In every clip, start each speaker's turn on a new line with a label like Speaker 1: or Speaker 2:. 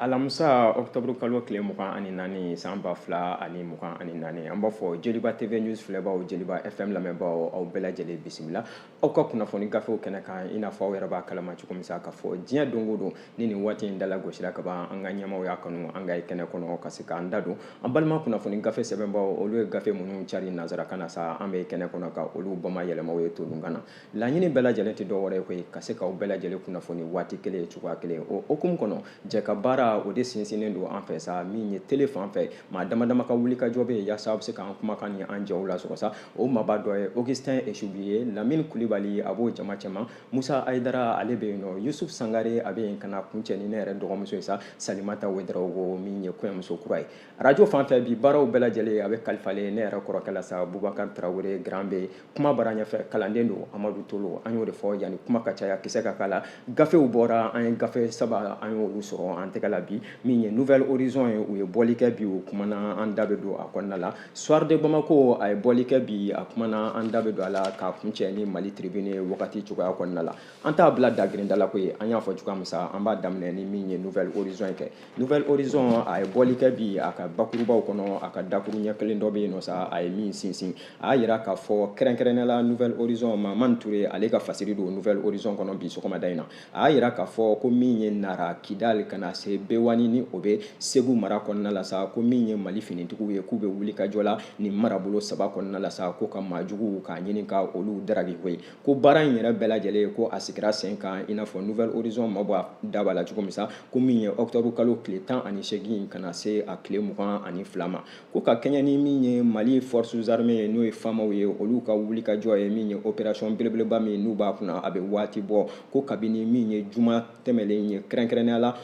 Speaker 1: Alamisa octobre kalo tile 24 san 2024, an b'a fɔ Joliba TV News filɛbaw, Joliba FM lamɛnbaaw, aw bɛɛ lajɛlen bisimila aw ka kunnafoni gafew kɛnɛ kan. I n'a fɔ aw yɛrɛ b'a kalama cogo min sa k'a fɔ diɲɛ don o don ni nin waati in dala gosira ka ban, an ka ɲɛmaaw y'a kanu an ka kɛnɛ kɔnɔ ka se k'an da don an balima kunnafoni gafe sɛbɛnbaw, olu ye gafe minnu cari nansarakan na sa, an bɛ kɛnɛ kɔnɔ ka olu bama yɛlɛmaw ye todunkan na. Laɲini bɛɛ lajɛlen tɛ dɔwɛrɛ ye koyi, ka se k'aw bɛɛ lajɛlen kunnafoni waati kelen cogoya kelen. O hukumu kɔnɔ, jɛ ka baara o de sinsinnen don an fɛ sa. Min ye télé fan fɛ, maa dama dama ka wulikajɔ bɛ yen yaasa aw bɛ se k'an kumakan ni an jɛw lasɔrɔ sa. O maaba dɔ ye Augustin Esubi ye, Lamine Kulibali a b'o jama cɛma, Musa Ayidara ale bɛ yen nɔ, Yusuf Sangare a bɛ yen, ka na kuncɛ ni ne yɛrɛ dɔgɔmuso ye sa, Salimata Wedarawogo, min ye kɔɲɔmuso kura ye. Arajo fan fɛ, bi baaraw bɛɛ lajɛlen a bɛ kalifalen ne yɛrɛ kɔrɔkɛ la sa, Bubakari Tarawele Grand B. Kuma bara ɲɛfɛ kalanden don Amadu Tolo. An y'o de fɔ, yanni kuma ka caya kisɛ ka k'a la, gafew bɔra. An ye gafe saba, an y'olu sɔrɔ an tɛgɛ la bi. Min ye Nouvel Horizon ye, u ye bɔli kɛ bi, o kumana, an da bɛ don a kɔnɔna la. Soir de Bamako a ye bɔli kɛ bi, a kumana, an da bɛ don a la, k'a kuncɛ ni Mali Tribune ye wagati cogoya kɔnɔna la. An t'a bila dagirinda la koyi. An y'a fɔ cogoya min sa, an b'a daminɛ ni min ye Nouvel Horizon ye kɛ. Nouvel Horizon a ye bɔli kɛ bi, a ka bakurubaw kɔnɔ, a ka dakuru ɲɛ kelen dɔ bɛ yen nɔ sa, a ye min sinsin, a y'a jira k'a fɔ kɛrɛnkɛrɛnnenya la Nouvel Horizon, Mamani Ture ale ka fasiri don Nouvel Horizon kɔnɔ bi sɔgɔmada in na. A y'a jira k'a fɔ ko min ye Nara, Kidali, ka na se Bewani, ni o bɛ Segu mara kɔnɔna la sa, ko min ye Mali finitigiw ye, k'u bɛ wuli ka jɔ la nin marabolo saba kɔnɔna la sa, ko ka maajuguw k'a ɲini ka olu daraki koyi. Ko baara in yɛrɛ bɛɛ lajɛlen, ko a sigira sen kan, i n'a fɔ Nouvel Horizon ma bɔ a daba la cogo min sa, ko min ye octobre kalo tile 18 ka na se a tile 22 ma, ko ka kɛɲɛ ni min ye Mali forces armées ye, n'o ye FAMaw ye, olu ka wulikajɔ ye, min ye opération belebeleba min n'u b'a kunna, a bɛ waati bɔ, ko kabini min ye juma tɛmɛlen ye, kɛrɛnkɛrɛnnenya la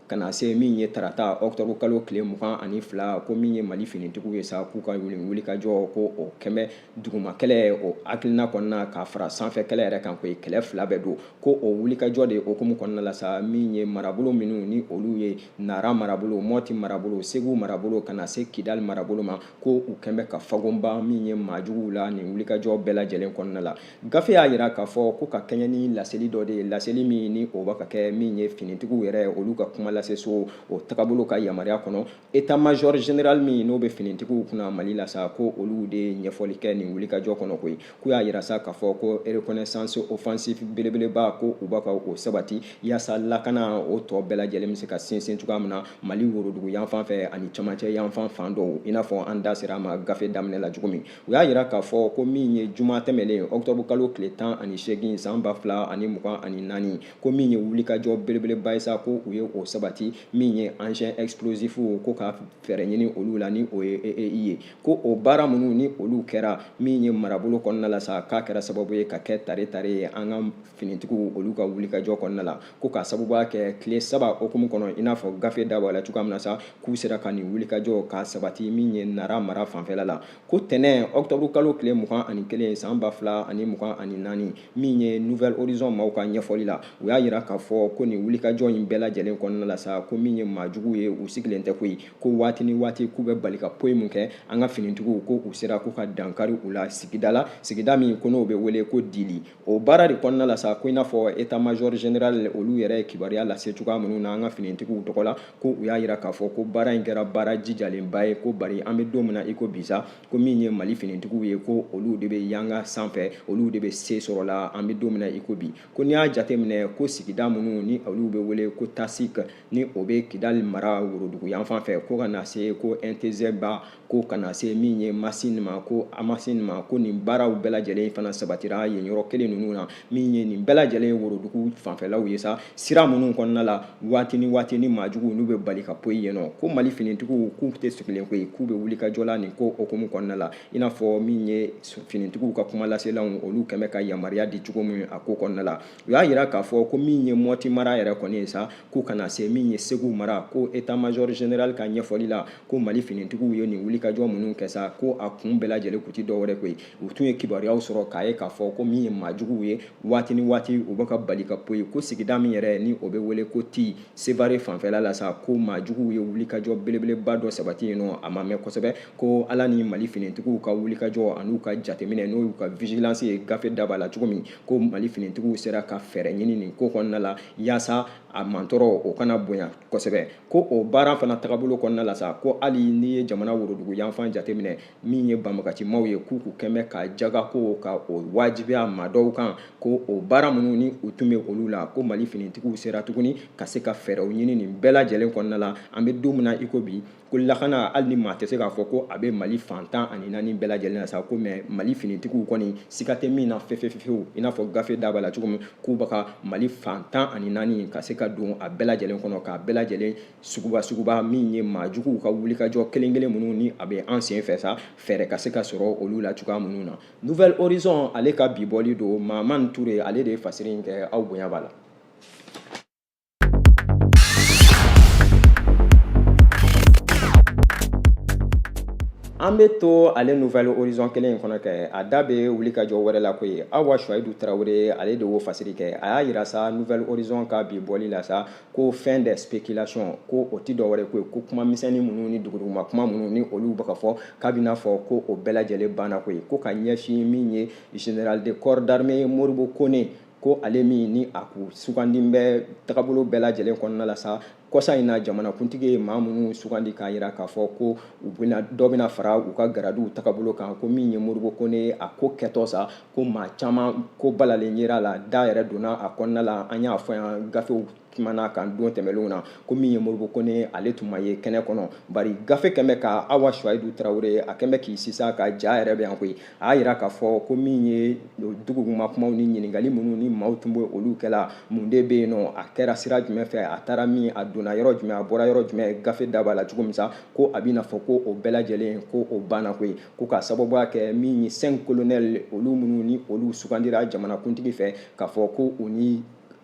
Speaker 1: ka na se min ye tarata octobre kalo tile 22, ko min ye Mali finitigiw ye sa, k'u ka wulikajɔ ko o kɛmɛ duguma kɛlɛ o hakilina kɔnɔna k'a fara sanfɛ kɛlɛ yɛrɛ kan koyi, kɛlɛ fila bɛɛ don. Ko o wulikajɔ de hukumu kɔnɔna la sa, min ye marabolo minnu ni olu ye Nara marabolo, Mɔti marabolo, Segu marabolo, ka na se Kidali marabolo ma, ko u kɛmɛ ka fagonba min ye maajuguw la nin wulikajɔ bɛɛ lajɛlen kɔnɔna la. Gafe y'a jira k'a fɔ ko ka kɛɲɛ ni laseli dɔ de ye, laseli min ni o b'a ka kɛ min ye finitigiw yɛrɛ olu ka kuma lase so o tagabolo ka yamaruya kɔnɔ, état major général min n'o bɛ finitigiw kunna Mali la sa, ko olu de ye ɲɛfɔli kɛ nin wulikajɔ kɔnɔ koyi. K'u y'a jira sa k'a fɔ ko reconnaissance offensive belebeleba, ko u b'a ka o sabati yaasa lakana o tɔ bɛɛ lajɛlen bɛ se ka sinsin cogoya min na Mali worodugu yanfan fɛ ani cɛmancɛ yanfan fan dɔw, i n'a fɔ an da sera a ma gafe daminɛ la cogo min. U y'a jira k'a fɔ ko min ye juma tɛmɛlen octobre kalo tile 18 san 2024, ko min ye wulikajɔ belebeleba ye sa, ko u ye o sabati, min ye engin explosif, ko ka fɛɛrɛ ɲini olu la, ni o ye EEI ye, ko o baara minnu ni olu kɛra min ye marabolo kɔnɔna la sa, k'a kɛra sababu ye ka kɛ tare tare ye an ka finitigiw olu ka wulikajɔ kɔnɔna la, ko ka sababuya kɛ tile saba hukumu kɔnɔ, i n'a fɔ gafe da b'a la cogoya min na sa, k'u sera ka nin wulikajɔ k'a sabati min ye Nara mara fanfɛla la. Ko tɛnɛn octobre kalo tile 21 san 2024, min ye Nouvel Horizon maaw ka ɲɛfɔli la, u y'a jira k'a fɔ ko nin wulikajɔ in bɛɛ lajɛlen kɔnɔna la sa, ko min ye maajugu ye, u sigilen tɛ koyi, ko waati ni waati k'u bɛ bali ka poyi mun kɛ an ka finitigiw, ko u sera k'u ka dankari u la sigida la, sigida min ko n'o bɛ wele ko Dili. O baara de kɔnɔna la sa, ko i n'a fɔ état major général olu yɛrɛ ye kibaruya lase cogoya minnu na an ka finitigiw tɔgɔ la, ko u y'a jira k'a fɔ ko baara in kɛra baara jijalenba ye, ko bari an bɛ don min na i ko bi sa, ko min ye Mali finitigiw ye, ko olu de bɛ yanga sanfɛ, olu de bɛ se sɔrɔ la an bɛ don min na i ko bi. Ko n'i y'a jateminɛ ko sigida minnu ni olu bɛ wele ko Tasik, ni o bɛ Kidali mara worodugu yanfan fɛ, ko ka na se ko Intezeba, ko ka na se min ye Masine ma, ko Amasine ma, ko nin baaraw bɛɛ lajɛlen fana sabatira yen yɔrɔ kelen ninnu na, min ye nin bɛɛ lajɛlen worodugu fanfɛlaw ye sa, sira minnu kɔnɔna la waati ni waati ni maajuguw n'u bɛ bali ka poyi yen nɔ, ko Mali finitigiw k'u tɛ sigilen koyi, k'u bɛ wulikajɔ la nin ko hukumu kɔnɔna la, i n'a fɔ min ye finitigiw ka kumalaselaw olu kɛmɛ ka yamaruya di cogo min a ko kɔnɔna la. U y'a jira k'a fɔ ko min ye Mɔti mara yɛrɛ kɔni ye sa, ko ka na se min ye Segu mara, ko état major général ka ɲɛfɔli la, ko Mali finitigiw ye nin wulikajɔ minnu kɛ sa, ko a kun bɛɛ lajɛlen kun ti dɔwɛrɛ koyi, u tun ye kibaruyaw sɔrɔ k'a ye k'a fɔ ko min ye maajuguw ye, waati ni waati u bɛ ka bali ka poyi, ko sigida min yɛrɛ ni o bɛ wele ko Ti Sevare fanfɛla la sa, ko maajuguw ye wulikajɔ belebeleba dɔ sabati yen nɔ, a ma mɛn kosɛbɛ, ko Ala ni Mali finitigiw ka wulikajɔ an'u ka jateminɛ, n'o y'u ka vigilance ye gafe da b'a la cogo min, ko Mali finitigiw sera ka fɛɛrɛ ɲini nin ko kɔnɔna la yaasa a mantɔrɔ o kana bonya. bonya kosɛbɛ. Ko o baara fana tagabolo kɔnɔna la sa, ko hali n'i ye jamana worodugu yanfan jateminɛ, min ye banbagacimaw ye, k'u k'u kɛn bɛ ka jagako ka o wajibiya maa dɔw kan, ko o baara minnu ni u tun bɛ olu la, ko Mali finitigiw sera tuguni ka se ka fɛɛrɛw ɲini nin bɛɛ lajɛlen kɔnɔna la. An bɛ don min na i ko bi, ko lakana, hali ni maa tɛ se k'a fɔ ko a bɛ Mali fan 14 bɛɛ lajɛlen na sa, ko mais Mali finitigiw kɔni siga tɛ min na fefefefewu, i n'a fɔ gafe da b'a la cogo min, k'u bɛ ka Mali fan 14 ka se ka don a bɛɛ lajɛlen kɔnɔ, k'a bɛɛ lajɛlen suguba suguba, min ye maa juguw ka wulikajɔ kelen kelen minnu ni a bɛ an sen fɛ sa, fɛɛrɛ ka se ka sɔrɔ olu la cogoya minnu na. Nouvel Horizon ale ka bi bɔli don. Mahamani Ture ale de ye fasiri in kɛ, aw bonya b'a la. An bɛ to ale Nouvel Horizon kelen in kɔnɔ kɛ, a da bɛ wulikajɔ wɛrɛ la koyi. Awa Suwayidu Tarawele ale de y'o fasiri kɛ. A y'a yira sa Nouvel Horizon ka bi bɔli la sa, ko fin des spéculations, ko o ti dɔwɛrɛ ko ye ko kuma misɛnnin minnu ni duguduguma kuma minnu ni olu bɛ ka fɔ, k'a bɛna fɔ ko o bɛɛ lajɛlen banna koyi. Ko ka ɲɛsin min ye général de corps d'armée Modibo Kone, ko ale min ni a k'u sugandi bɛ tagabolo bɛɛ lajɛlen kɔnɔna la sa, kɔsa in na jamanakuntigi ye maa minnu sugandi k'a yira k'a fɔ ko u bɛna dɔ bɛna fara u ka garadiw tagabolo kan, ko min ye Modibo Kone, a ko kɛtɔ sa, ko maa caman ko balalen yera la, da yɛrɛ donna a kɔnɔna la. An y'a fɔ yan, gafew kumana kan don tɛmɛnlenw na, ko min ye Modibo Kone, ale tun ma ye kɛnɛ kɔnɔ, bari gafe kɛn bɛ ka Awa Suwayidu Tarawele, a kɛn bɛ k'i sisa ka ja yɛrɛ bɛ yan koyi. A y'a yira k'a fɔ ko min ye duguma kumaw ni ɲininkali minnu ni maaw tun bɛ olu kɛla, mun de bɛ yen nɔ, a kɛra sira jumɛn fɛ, a taara min, a donna yɔrɔ jumɛn, a bɔra yɔrɔ jumɛn, gafe da b'a la cogo min sa, ko a bɛna fɔ ko o bɛɛ lajɛlen ko o banna koyi. Ko k'a sababuya kɛ min ye 5 colonel, olu minnu ni olu sugandira jamanakuntigi fɛ k'a fɔ ko u ni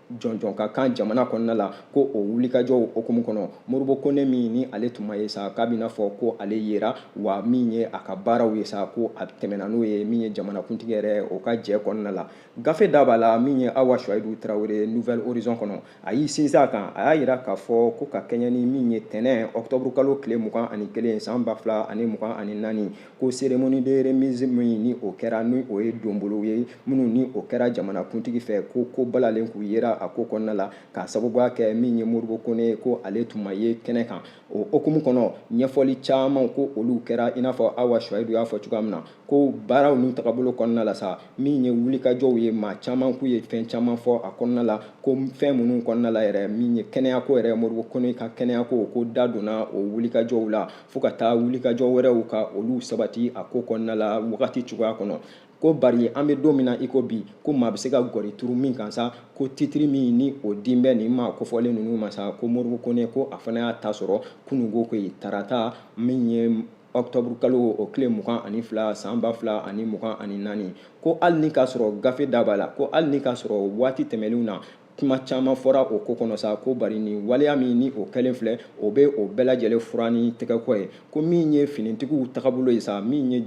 Speaker 1: jɔnjɔn ka kan jamana kɔnɔna la, ko o wulikajɔw hukumu kɔnɔ, Modibo Kone min ni ale tun ma ye sa, k'a bɛna fɔ ko ale yera, wa min ye a ka baaraw ye sa, ko a tɛmɛna n'o ye min ye jamanakuntigi yɛrɛ o ka jɛ kɔnɔna la. Gafe da b'a la, min ye Awa Suwayidu Tarawele Nouvel Horizon kɔnɔ, a y'i sinsin a kan. A y'a yira k'a fɔ ko ka kɛɲɛ ni min ye tɛnɛn octobre kalo tile 21 san 2024, ko cérémonie de remise min ni o kɛra, ni o ye donbolow ye minnu ni o kɛra jamanakuntigi fɛ, ko ko balalen k'u yera a ko kɔnɔna la, k'a sababuya kɛ min ye Modibo Kone, ko ale tun ma ye kɛnɛ kan. O hukumu kɔnɔ, ɲɛfɔli caman ko olu kɛra, i n'a fɔ Awa Suwayidu y'a fɔ cogoya min na, ko baaraw n'u tagabolo kɔnɔna la sa, min ye wulikajɔw ye, maa caman k'u ye fɛn caman fɔ a kɔnɔna la, ko fɛn minnu kɔnɔna la yɛrɛ, min ye kɛnɛyako yɛrɛ, Modibo Kone ka kɛnɛyako, ko da donna o wulikajɔw la, fo ka taa wulikajɔ wɛrɛw ka olu sabati a ko kɔnɔna la wagati cogoya kɔnɔ. Ko bari an bɛ don min na i ko bi, ko maa bɛ se ka gɔri turu min kan sa, ko titiri min ni o din bɛ nin maa kofɔlen ninnu ma sa, ko Modibo Kone, ko a fana y'a ta sɔrɔ kununko koyi, tarata min ye octobre kalo o tile 22 san 2024. Ko hali ni k'a sɔrɔ gafe da b'a la, ko hali ni k'a sɔrɔ waati tɛmɛnlenw na kuma caman fɔra o ko kɔnɔ sa, ko bari nin waleya min ni o kɛlen filɛ, o bɛ o bɛɛ lajɛlen fura ni tɛgɛkɔ ye. Ko min ye finitigiw tagabolo ye sa, min ye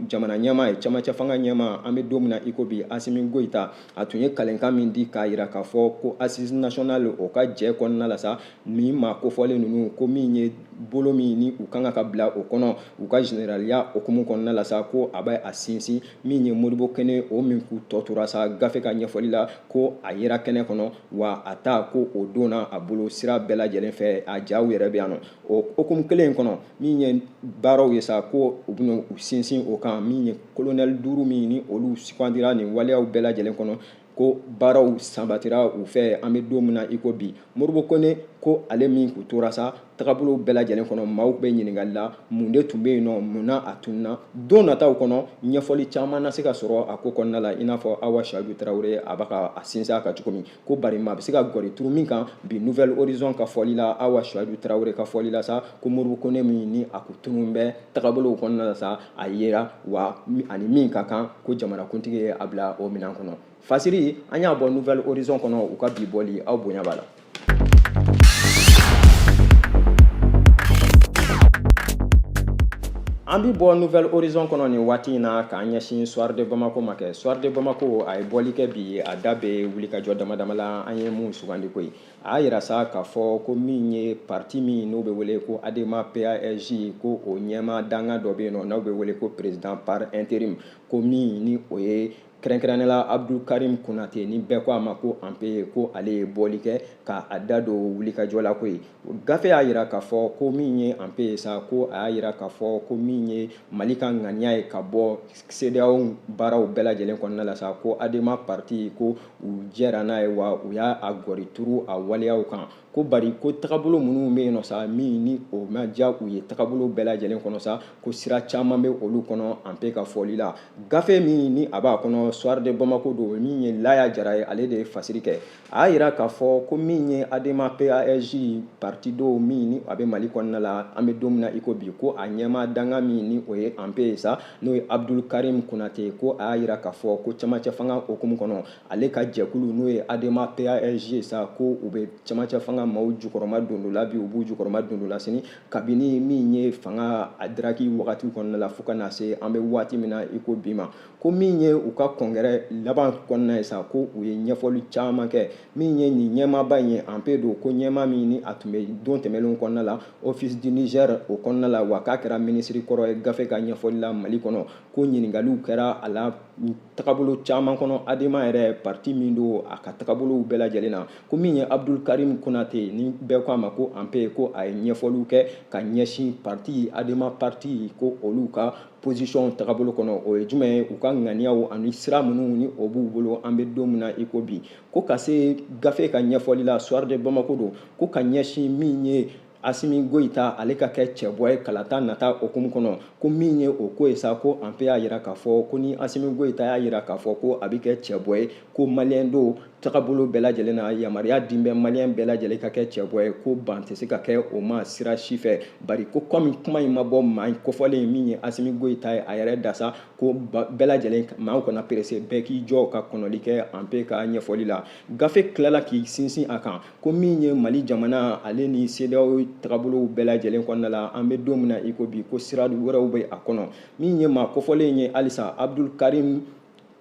Speaker 1: jamana ɲɛmaa ye, camancɛ fanga ɲɛmaa, an bɛ don min na i ko bi, Asimi Goyita, a tun ye kalenkan min di k'a yira k'a fɔ ko assise nationale o ka jɛ kɔnɔna la sa, min maa kofɔlen ninnu, ko min ye bolo min ni u kan ka bila o kɔnɔ u ka généraliya hukumu kɔnɔna la sa, ko a bɛ a sinsin min ye Modibo Kone, o min k'u tɔ tora sa, gafe ka ɲɛfɔli la, ko a yera kɛnɛ kɔnɔ, wa a ta ko o donna a bolo sira bɛɛ lajɛlen fɛ, a jaw yɛrɛ bɛ yan nɔ. O hukumu kelen in kɔnɔ, min ye baaraw ye sa, ko u bɛna u sinsin o kan, min ye colonel 5 min ni olu sugandira nin waleyaw bɛɛ lajɛlen kɔnɔ, ko baaraw sabatira u fɛ an bɛ don min na i ko bi. Modibo Kone, ko ale min k'u tora sa, tagabolo bɛɛ lajɛlen kɔnɔ, maaw bɛ ɲininkali la, mun de tun bɛ yen nɔ, mun na a tununna. Don nataw kɔnɔ, ɲɛfɔli caman na se ka sɔrɔ a ko kɔnɔna la, i n'a fɔ Awa Suwayidu Tarawele a b'a ka a sinsin a kan cogo min, ko bari maa bɛ se ka gɔri turu min kan bi, Nouvel Horizon ka fɔli la, Awa Suwayidu Tarawele ka fɔli la sa, ko Modibo Kone min ni a kun tunun bɛ tagabolow kɔnɔna la sa, a yera, wa ani min ka kan, ko jamanakuntigi ye a bila o minɛn kɔnɔ. Fasiri, an y'a bɔ Nouvel Horizon kɔnɔ, u ka bi bɔli, aw bonya b'a la. An bi bɔ Nouvel Horizon kɔnɔ nin waati in na k'an ɲɛsin Soir de Bamako ma kɛ. Soir de Bamako a ye bɔli kɛ bi, a da bɛ wulikajɔ dama dama la, an ye mun sugandi koyi. A y'a yira sa k'a fɔ ko min ye parti min n'o bɛ wele ko ADEMA PASJ, ko o ɲɛmaa danga dɔ bɛ yen nɔ n'o bɛ wele ko président par intérim, ko min ni o ye Kɛrɛnkɛrɛnnenya la, Abdul Karim Konate, ni bɛɛ ko a ma ko Anpe, ko ale ye bɔli kɛ ka a da don wulikajɔ la koyi. Gafe y'a jira k'a fɔ ko min ye Anpe ye sa, ko a y'a jira k'a fɔ ko min ye Mali ka ŋaniya ye ka bɔ CEDEAO baaraw bɛɛ lajɛlen kɔnɔna la sa, ko ADEMA parti, ko u jɛra n'a ye, wa u y'a gɔri turu a waleyaw kan, ko bari ko tagabolo minnu bɛ yen nɔ sa, min ni o ma diya u ye tagabolo bɛɛ lajɛlen kɔnɔ sa, ko sira caman bɛ olu kɔnɔ. Anpe ka fɔli la, gafe min ni a b'a kɔnɔ, Soir de Bamako don, min ye Laya Jara ye, ale de ye fasiri kɛ. A y'a jira k'a fɔ ko min ye ADEMA PASJ parti dɔw min ni a bɛ Mali kɔnɔna la an bɛ don min na i ko bi, ko a ɲɛmaa danga min ni o ye Anpe ye sa, n'o ye Abdul Karim Konate, ko a y'a jira k'a fɔ ko cɛmancɛ fanga hukumu kɔnɔ, ale ka jɛkulu n'o ye ADEMA PASJ ye sa, ko u bɛ cɛmancɛ fanga maaw jukɔrɔma don dɔ la bi, u b'u jukɔrɔma don dɔ la sini, kabini min ye fanga a daraki wagati kɔnɔna la fo ka na se an bɛ waati min na i ko bi ma. Ko min ye u ka congrès laban kɔnɔna ye sa, ko u ye ɲɛfɔli caman kɛ. Min ye nin ɲɛmaaba in ye, Anpe don, ko ɲɛmaa min ni a tun bɛ don tɛmɛnlenw kɔnɔna la Office du Niger o kɔnɔna la, wa k'a kɛra minisiri kɔrɔ ye. Gafe ka ɲɛfɔli la, Mali kɔnɔ, ko ɲininkaliw kɛra a la tagabolo caman kɔnɔ, ADEMA yɛrɛ parti min don, a ka tagabolow bɛɛ lajɛlen na. Ko min ye Abdul Karim Konate, ni bɛɛ ko a ma ko Anpe, ko a ye ɲɛfɔliw kɛ ka ɲɛsin parti ADEMA parti, ko olu ka position tagabolo kɔnɔ, o ye jumɛn ye, u ka ŋaniyaw ani sira minnu ni o b'u bolo an bɛ don min na i ko bi. Ko ka se gafe ka ɲɛfɔli la, Soir de Bamako don, ko ka ɲɛsin min ye Asimi Goyita, ale ka kɛ cɛbɔ ye kalata nata hukumu kɔnɔ, ko min ye o ko ye sa, ko Anpe y'a jira k'a fɔ ko ni Asimi Goyita y'a jira k'a fɔ ko a bɛ kɛ cɛbɔ ye, ko maliyɛn don tagabolo bɛɛ lajɛlen na, yamaruya din bɛ maliyɛn bɛɛ lajɛlen ka kɛ cɛbɔ ye, ko ban tɛ se ka kɛ o ma sira si fɛ, bari ko komi kuma in ma bɔ maa kofɔlen min ye Asimi Goyita ye a yɛrɛ da sa, ko bɛɛ lajɛlen maaw kana perese, bɛɛ k'i jɔ ka kɔnɔli kɛ. Anpe ka ɲɛfɔli la, gafe tilala k'i sinsin a kan ko min ye Mali jamana ale ni CEDEAO tagabolow bɛɛ lajɛlen kɔnɔna la an bɛ don min na i ko bi, ko sira wɛrɛw bɛ a kɔnɔ. Min ye maa kofɔlen ye halisa, Abdul Karim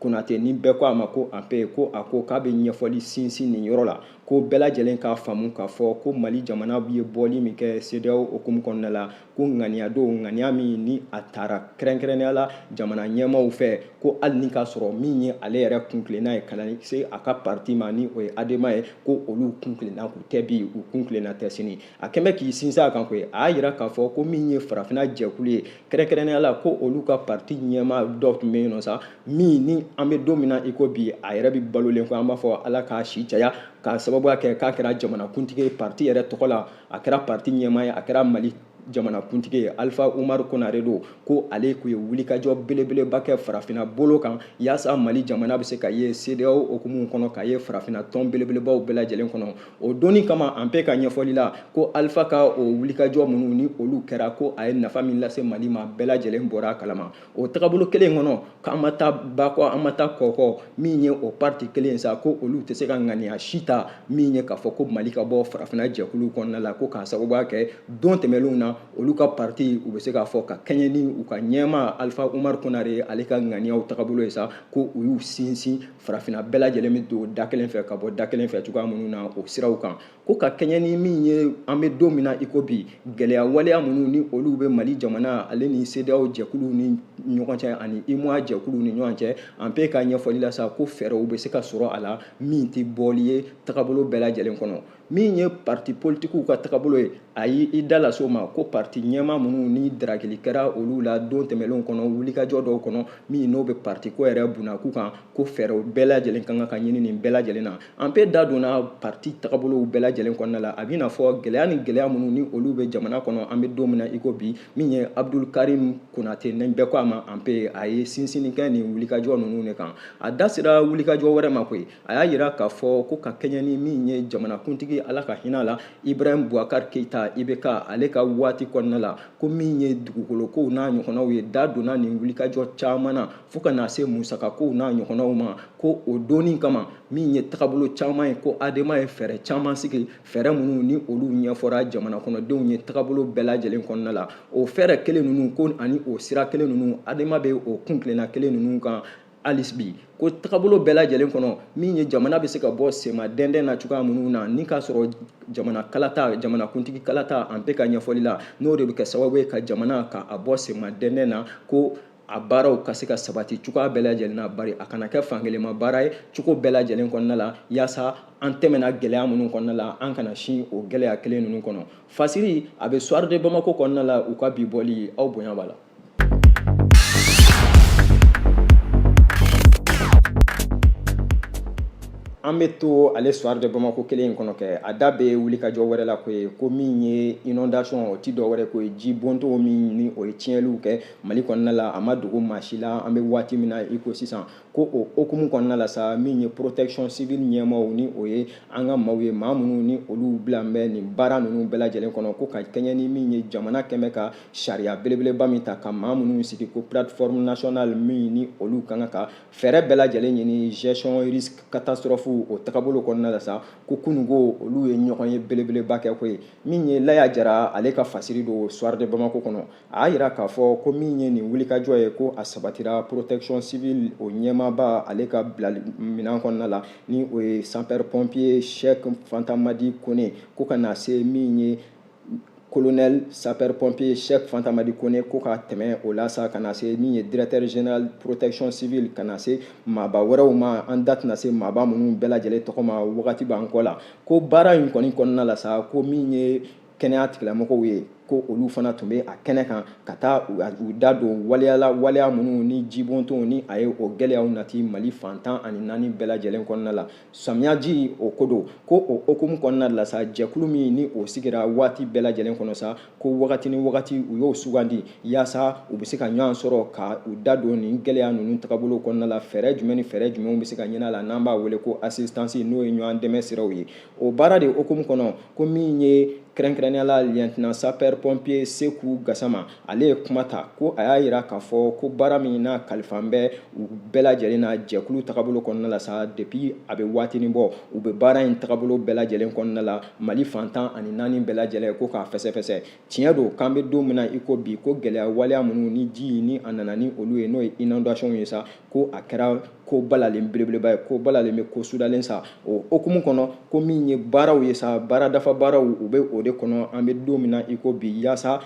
Speaker 1: Konate, ni bɛɛ ko a ma ko Anpe, ko a ko k'a bɛ ɲɛfɔli sinsin nin yɔrɔ la, ko bɛɛ lajɛlen k'a faamu k'a fɔ ko Mali jamana ye bɔli min kɛ CEDEAO hukumu kɔnɔna la, ko ŋaniya don, ŋaniya min ni a taara kɛrɛnkɛrɛnnenya la jamana ɲɛmaaw fɛ, ko hali ni k'a sɔrɔ min ye ale yɛrɛ kuntilenna ye ka na se a ka parti ma, ni o ye ADEMA ye, ko olu kuntilenna k'u tɛ bi, u kuntilenna tɛ sini. A kɛn bɛ k'i sinsin a kan koyi, a y'a jira k'a fɔ ko min ye farafinna jɛkulu ye, kɛrɛnkɛrɛnnenya la, ko olu ka parti ɲɛmaa dɔ tun bɛ yen nɔ sa, min ni an bɛ don min na i ko bi, a yɛrɛ bɛ balolen ko an b'a fɔ Ala k'a si caya, k'a sababuya kɛ k'a kɛra jamanakuntigi ye parti yɛrɛ tɔgɔ la, a kɛra parti ɲɛmaa ye, a kɛra Mali jamanakuntigi ye, Alpha Umaru Konare don, ko ale tun ye wulikajɔ belebeleba kɛ farafinna bolo kan yaasa Mali jamana bɛ se ka ye CEDEAO hukumu kɔnɔ, ka ye farafinna tɔn belebelebaw bɛɛ lajɛlen kɔnɔ. O donni kama, Anpe ka ɲɛfɔli la, ko Alpha ka o wulikajɔ minnu ni olu kɛra, ko a ye nafa min lase Mali ma, bɛɛ lajɛlen bɔra a kalama. O tagabolo kelen kɔnɔ, k'an ma taa ba kɔ, an ma taa kɔ kɔ, min ye o parti kelen sa, ko olu tɛ se ka ŋaniya si ta min ye k'a fɔ ko Mali ka bɔ farafinna jɛkulu kɔnɔna la, ko k'a sababuya kɛ don tɛmɛnlenw na, olu ka parti, u bɛ se k'a fɔ ka kɛɲɛ ni u ka ɲɛmaa Alpha Umaru Konare, ale ka ŋaniyaw tagabolo ye sa, ko u y'u sinsin farafinna bɛɛ lajɛlen bɛ don da kelen fɛ ka bɔ da kelen fɛ cogoya minnu na o siraw kan. Ko ka kɛɲɛ ni min ye an bɛ don min na i ko bi, gɛlɛya waleya minnu ni olu bɛ Mali jamana ale ni CEDEAO jɛkuluw ni ɲɔgɔn cɛ ani UEMOA jɛkuluw ni ɲɔgɔn cɛ, Anpe ka ɲɛfɔli la sa, ko fɛɛrɛw bɛ se ka sɔrɔ a la min tɛ bɔli ye tagabolo bɛɛ lajɛlen kɔnɔ. Min ye parti politikiw ka tagabolo ye, a y'i da lase o ma, ko parti ɲɛmaa minnu ni darakili kɛra olu la don tɛmɛnlenw kɔnɔ wulikajɔ dɔw kɔnɔ min n'o bɛ parti ko yɛrɛ bunakun kan, ko fɛɛrɛw bɛɛ lajɛlen ka kan ka ɲini nin bɛɛ lajɛlen na. Anpe da donna parti tagabolow bɛɛ lajɛlen kɔnɔna la, a bɛna fɔ gɛlɛya ni gɛlɛya minnu ni olu bɛ jamana kɔnɔ an bɛ don min na i ko bi. Min ye Abdul Karim Konate, ni bɛɛ ko a ma Anpe, a ye sinsinni kɛ nin wulikajɔ ninnu de kan. A da sera wulikajɔ wɛrɛ ma koyi, a y'a jira k'a fɔ ko ka kɛɲɛ ni min ye jamanakuntigi, Ala ka hinɛ la, Ibrahim Boubacar Keita IBK, ale ka waati kɔnɔna la, ko min ye dugukolokow n'a ɲɔgɔnnaw ye, da donna nin wulikajɔ caman na fo ka na se musakakow n'a ɲɔgɔnnaw ma, ko o donni kama, min ye tagabolo caman ye, ko ADEMA ye fɛɛrɛ caman sigi, fɛɛrɛ minnu ni olu ɲɛfɔra jamana kɔnɔdenw ye tagabolo bɛɛ lajɛlen kɔnɔna la. O fɛɛrɛ kelen ninnu ko ani o sira kelen ninnu, ADEMA bɛ o kuntilenna kelen ninnu kan hali bi, ko tagabolo bɛɛ lajɛlen kɔnɔ, min ye jamana bɛ se ka bɔ sema dɛndɛn na cogoya minnu na ni k'a sɔrɔ jamana kalata, jamanakuntigi kalata, Anpe ka ɲɛfɔli la, n'o de bɛ kɛ sababu ye ka jamana ka a bɔ sema dɛndɛn na, ko a baaraw ka se ka sabati cogoya bɛɛ lajɛlen na, bari a kana kɛ fankelenma baara ye cogo bɛɛ lajɛlen kɔnɔna la, yaasa an tɛmɛna gɛlɛya minnu kɔnɔna la, an kana sin o gɛlɛya kelen ninnu kɔnɔ. Fasiri a bɛ Soir de Bamako kɔnɔna la, u ka bi bɔli aw bonya b'a la. An bɛ to ale Soir de Bamako kelen in kɔnɔ kɛ, a da bɛ wulikajɔ wɛrɛ la ko ye ko min ye inondation, o ti dɔwɛrɛ ko ye ji bonto min ni o ye tiɲɛliw kɛ Mali kɔnɔna la, a ma dogo maa si la an bɛ waati min na i ko sisan. Ko o hukumu kɔnɔna la sa, min ye protection civile ɲɛmaaw ni o ye an ka maaw ye, maa minnu ni olu bila bɛ nin baara ninnu bɛɛ lajɛlen kɔnɔ, ko ka kɛɲɛ ni min ye jamana kɛmɛ ka sariya belebeleba min ta ka maa minnu sigi ko plateforme nationale min ni olu ka kan ka fɛɛrɛ bɛɛ lajɛlen ɲini gestion risque catastrophe o tagabolo kɔnɔna la sa, ko kununko olu ye ɲɔgɔn ye belebeleba kɛ ko ye. Min ye Laya Jara, ale ka fasiri don Soir de Bamako kɔnɔ, a y'a yira k'a fɔ ko min ye nin wulikajɔ ye, ko a sabatira protection civile o ɲɛmaaba ale ka bilali minɛn kɔnɔna la, ni o ye sapeur pompier Cheikh Fantamadi Kone, ko ka na se min ye colonel sapeur pompier Cheikh Fantamadi Kone, ko ka tɛmɛ o la sa ka na se min ye directeur général protection civile, ka na se maaba wɛrɛw ma, an da tɛna se maaba minnu bɛɛ lajɛlen tɔgɔ ma, wagati b'an kɔ la. Ko baara in kɔni kɔnɔna la sa, ko min ye kɛnɛya tigilamɔgɔw ye, ko olu fana tun bɛ a kɛnɛ kan ka taa u da don waleyala, waleya minnu ni jibontonw ni a ye o gɛlɛyaw nati Mali fan 14 bɛɛ lajɛlen kɔnɔna la, samiyaji o ko don. Ko o hukumu kɔnɔna la sa, jɛkulu min ni o sigira waati bɛɛ lajɛlen kɔnɔ sa, ko wagati ni wagati u y'o sugandi yaasa u bɛ se ka ɲɔgɔn sɔrɔ ka u da don nin gɛlɛya ninnu tagabolo kɔnɔna la, fɛɛrɛ jumɛn ni fɛɛrɛ jumɛnw bɛ se ka ɲini a la, n'an b'a wele ko assistance, n'o ye ɲɔgɔn dɛmɛ siraw ye. O baara de hukumu kɔnɔ, ko min ye kɛrɛnkɛrɛnnenya la lieutenant sapeur pompier Seku Gasama, ale ye kuma ta, ko a y'a yira k'a fɔ ko baara min n'a kalifa bɛ u bɛɛ lajɛlen na jɛkulu tagabolo kɔnɔna la sa, depuis a bɛ waatinin bɔ u bɛ baara in tagabolo bɛɛ lajɛlen kɔnɔna la Mali fan 14 bɛɛ lajɛlen, ko k'a fɛsɛfɛsɛ. Tiɲɛ don k'an bɛ don min na i ko bi, ko gɛlɛya waleya minnu ni ji ni a nana ni olu ye, n'o ye inondation ye sa, ko a kɛra ko balalen belebeleba ye, ko balalen bɛ ko sudalen sa. O hukumu kɔnɔ, ko min ye baaraw ye sa, baara dafa baaraw u bɛ o de kɔnɔ an bɛ don min na i ko bi, yaasa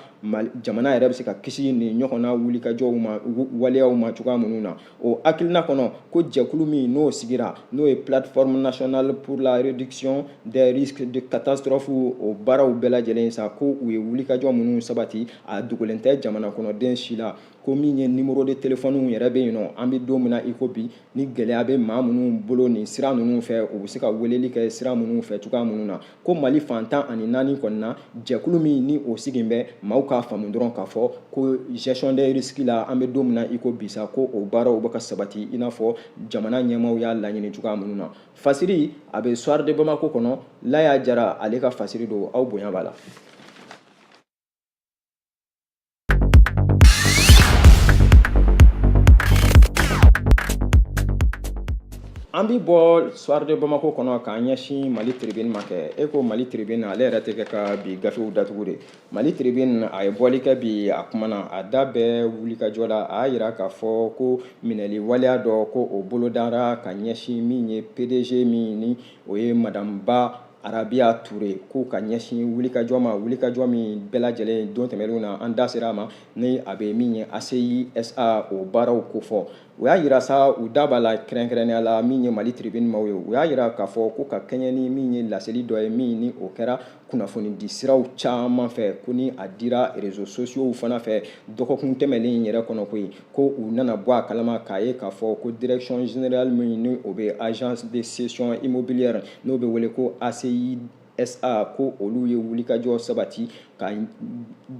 Speaker 1: jamana yɛrɛ bɛ se ka kisi nin ɲɔgɔnna wulikajɔw ma, waleyaw ma cogoya minnu na. O hakilina kɔnɔ, ko jɛkulu min n'o sigira, n'o ye plateforme nationale pour la réduction des risques de catastrophe, o baaraw bɛɛ lajɛlen sa, ko u ye wulikajɔ minnu sabati, a dogolen tɛ jamana kɔnɔden si la, ko min ye numéro de téléphone yɛrɛ bɛ yen nɔ an bɛ don min na i ko bi, ni gɛlɛya bɛ maa minnu bolo nin sira ninnu fɛ, u bɛ se ka weleli kɛ sira minnu fɛ cogoya minnu na. Ko Mali fan 14 kɔni na, jɛkulu min ni o sigi bɛ, maaw k'a faamu dɔrɔn k'a fɔ ko gestion des risques la, an bɛ don min na i ko bi sa, ko o baaraw bɛ ka sabati i n'a fɔ jamana ɲɛmaaw y'a laɲini cogoya minnu na. Fasiri a bɛ Soir de Bamako kɔnɔ, Laya Jara ale ka fasiri don, aw bonya b'a la. An bi bɔ Soir de Bamako kɔnɔ k'an ɲɛsin Mali Tribune ma kɛ. E ko Mali Tribune, ale yɛrɛ tɛ kɛ ka bi gafew datugu de. Mali Tribune a ye bɔli kɛ bi, a kumana, a da bɛɛ wulikajɔ la. A y'a yira k'a fɔ ko minɛli waleya dɔ, ko o bolodara ka ɲɛsin min ye PDG min ni o ye Madame Ba Arabiya Ture, ko ka ɲɛsin wulikajɔ ma, wulikajɔ min bɛɛ lajɛlen don tɛmɛnlenw na an da sera a ma, ni a bɛ min ye ACI SA o baaraw kofɔ. U y'a yira sa, u da b'a la kɛrɛnkɛrɛnnenya la, min ye Mali Tribune maaw ye, u y'a yira k'a fɔ ko ka kɛɲɛ ni min ye laseli dɔ ye min ni o kɛra kunnafoni di siraw caman fɛ, ko ni a dira réseaux sociaux fana fɛ dɔgɔkun tɛmɛnen in yɛrɛ kɔnɔ koyi, ko u nana bɔ a kalama k'a ye k'a fɔ ko direction générale min ni o bɛ agence de cession immobilière, n'o bɛ wele ko ACI SA, ko olu ye wulikajɔ sabati ka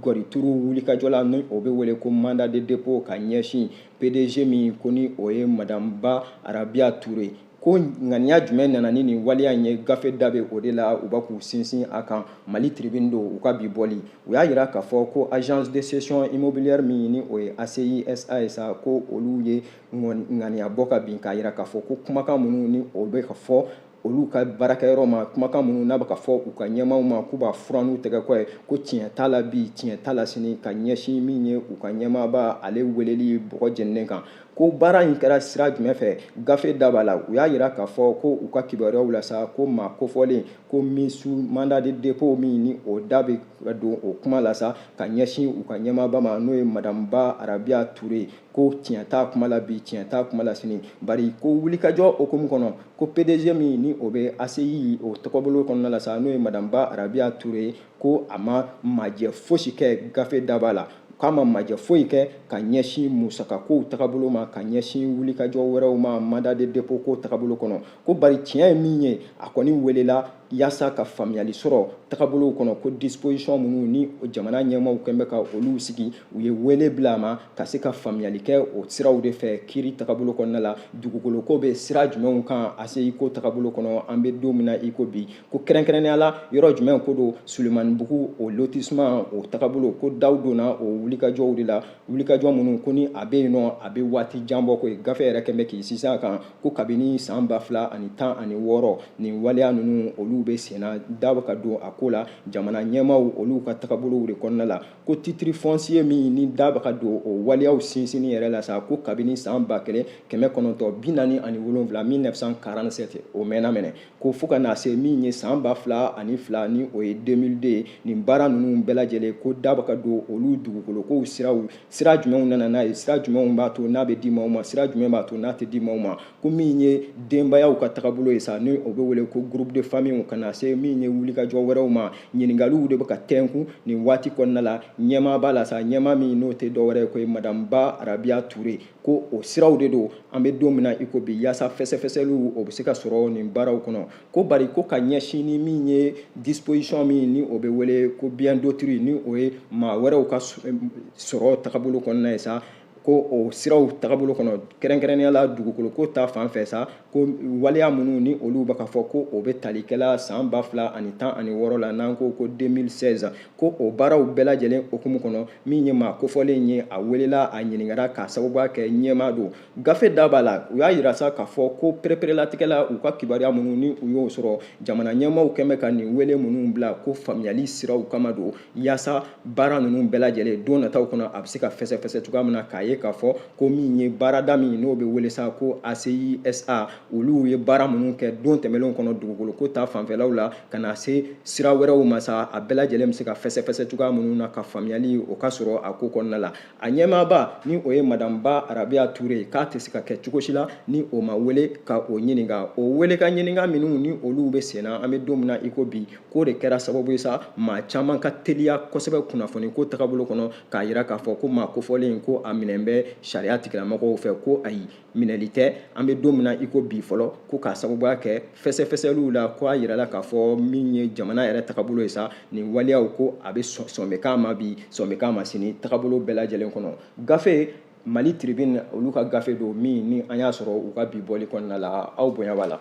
Speaker 1: gɔrituru wulikajɔ la, ni o bɛ wele ko mandat de dépôt, ka ɲɛsin PDG min ko ni o ye Madame Ba Arabiya Ture. Ko ŋaniya jumɛn nana ni nin waleya in ye, gafe da bɛ o de la, u b'a k'u sinsin a kan. Mali Tribune don, u ka bi bɔli, u y'a yira k'a fɔ ko agence de cession immobilière min ni o ye ACI SA ye sa, ko olu ye ŋaniya bɔ ka bin k'a yira k'a fɔ ko kumakan minnu ni o bɛ ka fɔ olu ka baarakɛyɔrɔ ma, kumakan minnu n'a bɛ ka fɔ u ka ɲɛmaaw ma, k'u b'a furan n'u tɛgɛ kɔ ye, ko tiɲɛ t'a la bi, tiɲɛ t'a la sini, ka ɲɛsin min ye u ka ɲɛmaaba ale weleli bɔgɔ jeninen kan. Ko baara in kɛra sira jumɛn fɛ? Gafe da b'a la. U y'a yira k'a fɔ ko u ka kibaruyaw la sa, ko maa kofɔlen ko min sous mandat de dépôt min ni o da bɛ don o kuma la sa ka ɲɛsin u ka ɲɛmaaba ma, n'o ye madame Ba Arabiya Ture, ko tiɲɛ t'a kuma la bi, tiɲɛ t'a kuma la sini. Bari ko wulikajɔ hukumu kɔnɔ, ko PDG min ni o bɛ ACI o tɔgɔbolo kɔnɔna la sa, n'o ye madame Ba Arabiya Ture, ko a ma majɛ fosi kɛ. Gafe da b'a la k'a ma majɛ foyi kɛ ka ɲɛsin musakakow tagabolo ma, ka ɲɛsin wulikajɔ wɛrɛw ma mandat de dépôt ko tagabolo kɔnɔ. Ko bari tiɲɛ ye min ye, a kɔni welela yaasa ka faamuyali sɔrɔ tagabolow kɔnɔ, ko disposition minnu ni jamana ɲɛmaaw kɛn bɛ ka olu sigi, u ye wele bila a ma ka se ka faamuyali kɛ o siraw de fɛ kiiri tagabolo kɔnɔna la. Dugukolo ko bɛ sira jumɛnw kan ACI ko tagabolo kɔnɔ an bɛ don min na i ko bi? Ko kɛrɛnkɛrɛnnenya la, yɔrɔ jumɛn ko don? Sulemanibugu o lotissement o tagabolo, ko daw donna o wulikajɔw de la, wulikajɔ minnu ko ni a bɛ yen nɔ, a bɛ waati jan bɔ. Ko ye gafe yɛrɛ kɛn bɛ k'i sinsin a kan ko kabini san 2016, nin waleya ninnu olu bɛ senna, da bɛ ka don a ko la jamana ɲɛmaaw olu ka tagabolow de kɔnɔna la. Ko titre foncier min ni da bɛ ka don o waleyaw sinsinni yɛrɛ la sa, ko kabini san 1947, 1947, o mɛnna minɛ, ko fo ka na se min ye san 2002, ni o ye 2002 ye, nin baara ninnu bɛɛ lajɛlen ko da bɛ ka don olu dugukolokow siraw. Sira jumɛnw nana n'a ye? Sira jumɛnw b'a to n'a bɛ di maaw ma? Sira jumɛn b'a to n'a tɛ di maaw ma? Ko min ye denbayaw ka tagabolo ye sa, ni o bɛ wele ko groupe de famille, ka na se min ye wulikajɔ wɛrɛw ma, ɲininkaliw de bɛ ka tɛnkun nin waati kɔnɔna la ɲɛmaaba la sa, ɲɛmaa min n'o tɛ dɔwɛrɛ ye ko ye madame Ba Arabiya Ture. Ko o siraw de don an bɛ don min na i ko bi, yaasa fɛsɛfɛsɛliw o bɛ se ka sɔrɔ nin baaraw kɔnɔ. Ko bari ko ka ɲɛsin ni min ye disposition min ni o bɛ wele ko bien d'autrui, ni o ye maa wɛrɛw ka sɔrɔ tagabolo kɔnɔna ye sa, ko o siraw tagabolo kɔnɔ, kɛrɛnkɛrɛnnenya la dugukolo ko ta fan fɛ sa, ko waleya minnu ni olu bɛ ka fɔ ko o bɛ tali kɛla san 2016 la, n'an ko ko 2016, ko o baaraw bɛɛ lajɛlen hukumu kɔnɔ, min ye maa kofɔlen ye, a welela, a ɲininkara k'a sababuya kɛ ɲɛmaa don. Gafe da b'a la. U y'a yira sa k'a fɔ ko pereperelatigɛ la, u ka kibaruya minnu ni u y'o sɔrɔ, jamana ɲɛmaaw kɛn bɛ ka nin wele minnu bila, ko faamuyali siraw kama don, yaasa baara ninnu bɛɛ lajɛlen don nataw kɔnɔ a bɛ se ka fɛsɛfɛsɛ cogoya min na, k'a ye k'a fɔ ko min ye baarada min n'o bɛ wele sa ko ACISA, olu ye baara minnu kɛ don tɛmɛnlenw kɔnɔ dugukolo ko ta fanfɛlaw la, ka na se sira wɛrɛw ma sa, a bɛɛ lajɛlen bɛ se ka fɛsɛfɛsɛ cogoya minnu na, ka faamuyali o ka sɔrɔ a ko kɔnɔna la. A ɲɛmaaba ni o ye madame Ba Arabiya Ture, k'a tɛ se ka kɛ cogo si la ni o ma wele ka o ɲininka. O wele ka ɲininka minnu ni olu bɛ senna an bɛ don min na i ko bi, k'o de kɛra sababu ye sa maa caman ka teliya kosɛbɛ kunnafoni ko tagabolo kɔnɔ k'a yira k'a fɔ ko maa kofɔlen ko a minɛn bɛ sariya tigilamɔgɔw fɛ. Ko ayi, minɛli tɛ an bɛ don min na i ko bi fɔlɔ, ko k'a sababuya kɛ fɛsɛfɛsɛliw la, ko a yirala k'a fɔ min ye jamana yɛrɛ tagabolo ye sa, nin waleyaw ko a bɛ sɔn bɛ k'a ma bi, sɔn bɛ k'a ma sini tagabolo bɛɛ lajɛlen kɔnɔ. Gafe Mali Tribune olu ka gafe don min ni an y'a sɔrɔ u ka bi bɔli kɔnɔna la. Aw bonya b'a la.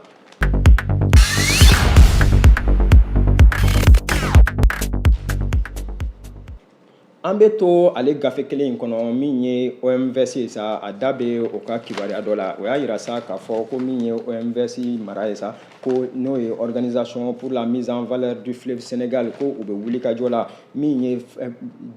Speaker 1: An bɛ to ale gafe kelen in kɔnɔ. Min ye OMVS ye sa, a da bɛ o ka kibaruya dɔ la. O y'a yira sa k'a fɔ ko min ye OMVS mara ye sa, ko n'o ye Organisation pour la mise en valeur du fleuve Sénégal, ko u bɛ wulikajɔ la min ye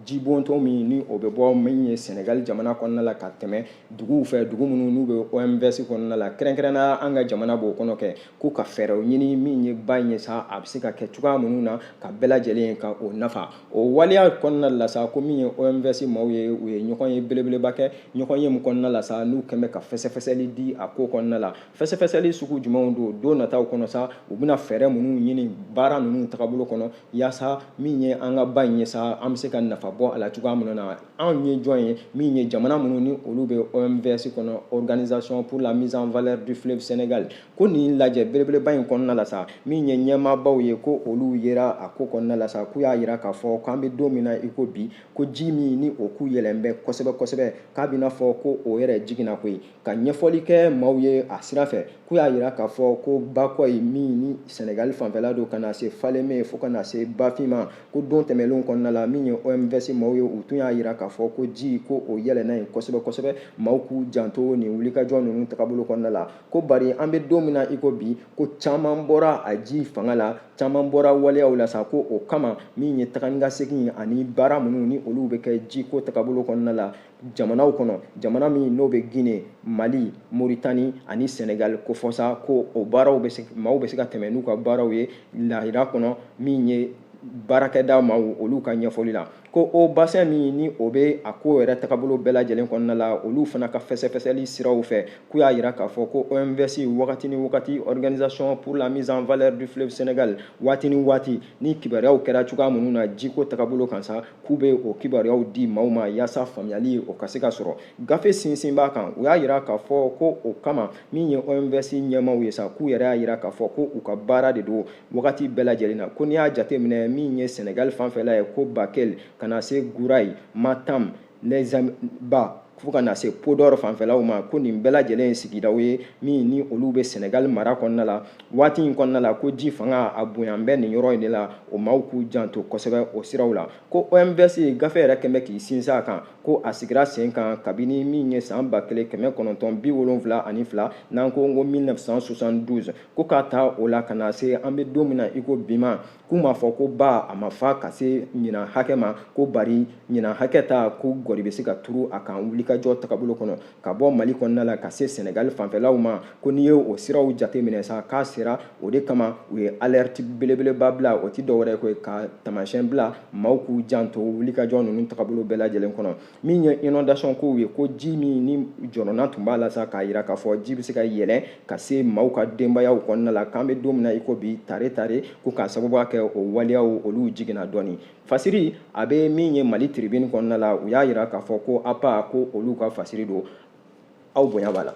Speaker 1: jibontɔ min ni o bɛ bɔ min ye Sénégal jamana kɔnɔna la ka tɛmɛ duguw fɛ, dugu minnu n'u bɛ OMVS kɔnɔna la, kɛrɛnkɛrɛnnenya an ka jamana b'o kɔnɔ kɛ, ko ka fɛɛrɛw ɲini min ye ba in ye sa, a bɛ se ka kɛ cogoya minnu na ka bɛɛ lajɛlen ka o nafa. O waleya kɔnɔna la sa, ko min ye OMVS maaw ye, u ye ɲɔgɔn ye belebeleba kɛ, ɲɔgɔn ye min kɔnɔna la sa n'u kɛn bɛ ka fɛsɛfɛsɛli di a ko kɔnɔna la. Fɛsɛfɛsɛli sugu jumɛnw don? Don nataw kɔnɔ sa, u bɛna fɛɛrɛ minnu ɲini baara ninnu tagabolo kɔnɔ, yaasa min ye an ka ba in ye sa, an bɛ se ka nafa bɔ a la cogoya minnu na. Anw ye jɔn ye? Min ye jamana minnu ni olu bɛ OMVS kɔnɔ, Organisation pour la mise en valeur du fleuve Sénégal. Ko nin lajɛ belebeleba in kɔnɔna la sa, min ye ɲɛmaabaw ye, ko olu yera a ko kɔnɔna la sa, k'u y'a yira k'a fɔ k'an bɛ don min na i ko bi, ko ji min ni o k'u yɛlɛn bɛ kosɛbɛ kosɛbɛ, k'a bɛna fɔ ko o yɛrɛ jiginna koyi. Ka ɲɛfɔli kɛ maaw ye a sira fɛ, k'u y'a yira k'a fɔ ko bakɔ ye min ni Senegali fanfɛla don, ka na se Falémé fo ka na se Bafin ma, ko don tɛmɛnlenw kɔnɔna la, min ye OMVS maaw ye, u tun y'a yira k'a fɔ ko ji ko o yɛlɛnna yen kosɛbɛ kosɛbɛ, maaw k'u janto nin wulikajɔ ninnu tagabolo kɔnɔna la. Ko bari an bɛ don min na i ko bi, ko caman bɔra a ji fanga la, caman bɔra waleyaw la sa, ko o kama min ye taga ni ka segin ani baara minnu ni olu bɛ kɛ jiko tagabolo kɔnɔna la jamanaw kɔnɔ, jamana min n'o bɛ Guinée, Mali, Mauritanie ani Sénégal kofɔ sa, ko o baaraw bɛ se, maaw bɛ se ka tɛmɛ n'u ka baaraw ye lahira kɔnɔ. Min ye baarakɛda maaw olu ka ɲɛfɔli la, ko o bassin min ni o bɛ a ko yɛrɛ tagabolo bɛɛ lajɛlen kɔnɔna la, olu fana ka fɛsɛfɛsɛli siraw fɛ, k'u y'a jira k'a fɔ ko OMVS wagati ni wagati, Organisation pour la mise en valeur du fleuve Sénégal, waati ni waati ni kibaruyaw kɛra cogoya minnu na jiko tagabolo kan sa, k'u bɛ o kibaruyaw di maaw ma yaasa faamuyali o ka se ka sɔrɔ. Gafe sinsin b'a kan, u y'a jira k'a fɔ ko o kama, min ye OMVS ɲɛmaaw ye sa, k'u yɛrɛ y'a jira k'a fɔ ko u ka baara de don wagati bɛɛ lajɛlen na. Ko n'i y'a jateminɛ, min ye Sénégal fanfɛla ye, ko Bakel ka na se Gouray, Matam, Ba, fo ka na se Podor fanfɛlaw ma, ko nin bɛɛ lajɛlen ye sigidaw ye min ni olu bɛ Sénégal mara kɔnɔna la. Waati in kɔnɔna la, ko ji fanga a bonya bɛ nin yɔrɔ in de la, o maaw k'u janto kosɛbɛ o siraw la. Ko OMVS gafe yɛrɛ kɛn bɛ k'i sinsin a kan, ko a sigira sen kan kabini min ye san 1972, n'an ko 1972, ko k'a ta o la ka na se an bɛ don min na i ko bi ma, k'u m'a fɔ ko ba a ma fa ka se ɲinan hakɛ ma, ko bari ɲinan hakɛ ta ko gɔri bɛ se ka turu a kan wulikajɔ tagabolo kɔnɔ ka bɔ Mali kɔnɔna la ka se Sénégal fanfɛlaw ma. Ko n'i ye o siraw jateminɛ sa, k'a sera o de kama u ye alerte belebeleba bila. O ti dɔwɛrɛ ko ka taamasiyɛn bila maaw k'u janto wulikajɔ ninnu tagabolo bɛɛ lajɛlen kɔnɔ. Min ye inondation kow ye, ko ji min ni jɔrɔna tun b'a la sa, k'a jira k'a fɔ ji bɛ se ka yɛlɛn ka se maaw ka denbayaw kɔnɔna la, k'an bɛ don min na i ko bi, tare tare, ko k'a sababuya kɛ o waleyaw olu jiginna dɔɔni. Fasiri a bɛ min ye Mali Tribune kɔnɔna la, u y'a jira k'a fɔ ko APA ko olu ka fasiri don. Aw bonya b'a la.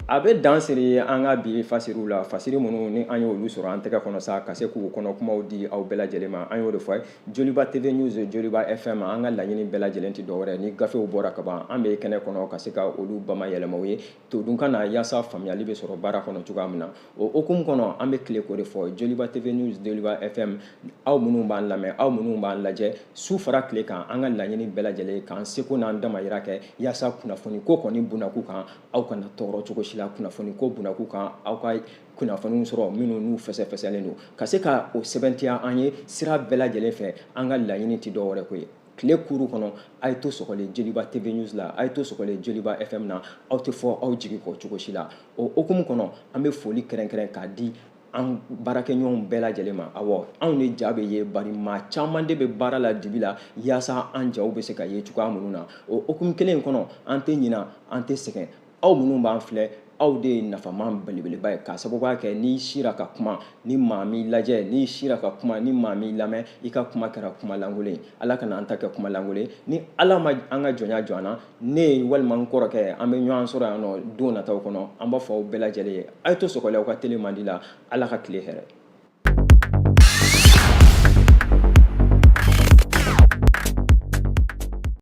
Speaker 1: A bɛ dan siri an ka bi fasiriw la, fasiri minnu ni an ye olu sɔrɔ an tɛgɛ kɔnɔ sa, ka se k'u kɔnɔ kumaw di aw bɛɛ lajɛlen ma. An y'o de fɔ, Joliba TV News, Joliba FM, an ka laɲini bɛɛ lajɛlen tɛ dɔwɛrɛ ni gafew bɔra ka ban, an bɛ kɛnɛ kɔnɔ ka se ka olu bamayɛlɛmaw ye todunkan na, yaasa faamuyali bɛ sɔrɔ baara kɔnɔ cogoya min na. O hukumu kɔnɔ, an bɛ tile k'o de fɔ, Joliba TV News, Joliba FM, aw minnu b'an lamɛn, aw minnu b'an lajɛ su fara tile kan, an ka laɲini bɛɛ lajɛlen k'an seko n'an damayira kɛ yaasa kunnafoni ko kɔni bunakun kan, aw kana tɔɔrɔ cogo si la. Kunnafoni ko bunakun kan, aw ka kunnafoniw sɔrɔ minnu n'u fɛsɛfɛsɛlen don, ka se ka o sɛbɛntiya an ye sira bɛɛ lajɛlen fɛ. An ka laɲini tɛ dɔwɛrɛ ko ye tile kuru kɔnɔ, a ye to sɔgɔlen Joliba TV News la, a ye to sɔgɔlen Joliba FM na, aw tɛ fɔ aw jigi kɔ cogo si la. O hukumu kɔnɔ, an bɛ foli kɛrɛnkɛrɛn k'a di an baarakɛɲɔgɔnw bɛɛ lajɛlen ma. Awɔ, anw de ja bɛ ye, bari maa caman de bɛ baara la dibi la yaasa an jaw bɛ se ka ye cogoya minnu na. O hukumu kelen in kɔnɔ, an tɛ ɲina, an tɛ sɛgɛn, aw minnu b'an filɛ, aw de ye nafaman belebeleba ye, k'a sababuya kɛ n'i sira ka kuma ni maa m'i lajɛ, n'i sira ka kuma ni maa m'i lamɛn, i ka kuma kɛra kuma lankolon ye. Ala kana an ta kɛ kuma lankolon ye. Ni Ala ma an ka jɔnya jɔ an na, ne walima n kɔrɔkɛ, an bɛ ɲɔgɔn sɔrɔ yan nɔ don nataw kɔnɔ. An b'a fɔ aw bɛɛ lajɛlen ye, a ye to sɔgɔli aw ka tele mandi la. Ala ka tile hɛrɛ.